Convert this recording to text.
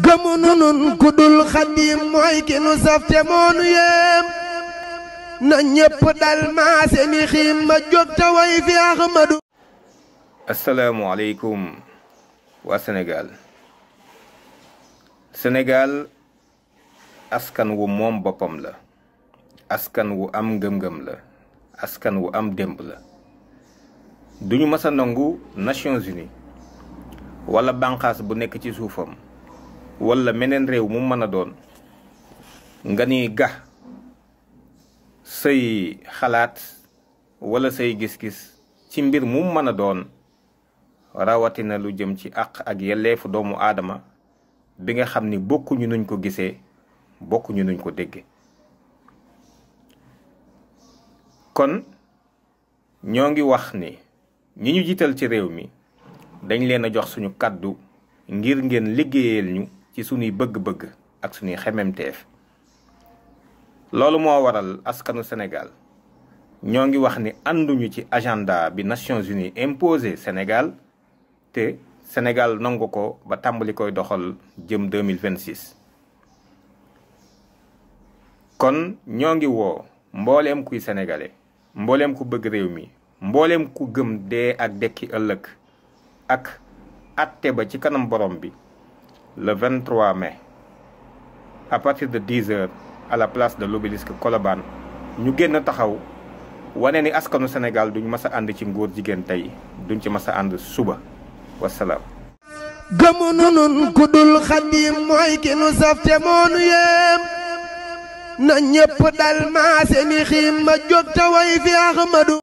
gëmunu nun ku dul xadim mooy ki nu saf te moonu yéem na ñépp dal maase ni xiim ma jóg te way fi Ahmadu. asalaamualeykum waa Sénégal askan wu moom boppam la, askan wu am ngëm-ngëm la, askan wu am démb la. duñu mës a nangu Nations Unies wala bànqaas bu nekk ci suufam wala meneen réew mu mën a doon nga ni ga say xalaat wala say gis-gis ci mbir mu mën a doon, rawatina lu jëm ci àq ak yelleefu doomu aadama bi nga xam ni bokkuñu nuñ ko gisee, bokkuñu nuñ ko dégge. kon ñoo ngi wax ni ñi ñu jiital ci réew mi dañ leen a jox suñu kàddu ngir ngeen liggéeyal ñu ci suñuy bëgg-bëgg ak suñuy xememteef. loolu moo waral askanu Sénégal ñoo ngi wax ni ànduñu ci agenda bi Nations Unies imposé Sénégal te Sénégal nangu ko ba tàmbali koy doxal jëm 2026. kon ñoo ngi woo mbooleem kuy sénégalais, mbooleem ku bëgg réew mi, mbooleem ku gëm dee ak dekki ëllëg ak atte ba ci kanam borom bi le 23 mai à partir de 10 heures à la place de l'Obélisque Colobane, ñu génn taxaw wane ni askanu Sénégal duñ mës a ànd ci ngóor jigéen tey, duñ ci mës a ànd suba. wasalaam. gëmunu nun ku dul xadim mooy ki nu saf te moonu yéem na ñépp dal maase ni xiim ma jóg te way fi Ahmadu.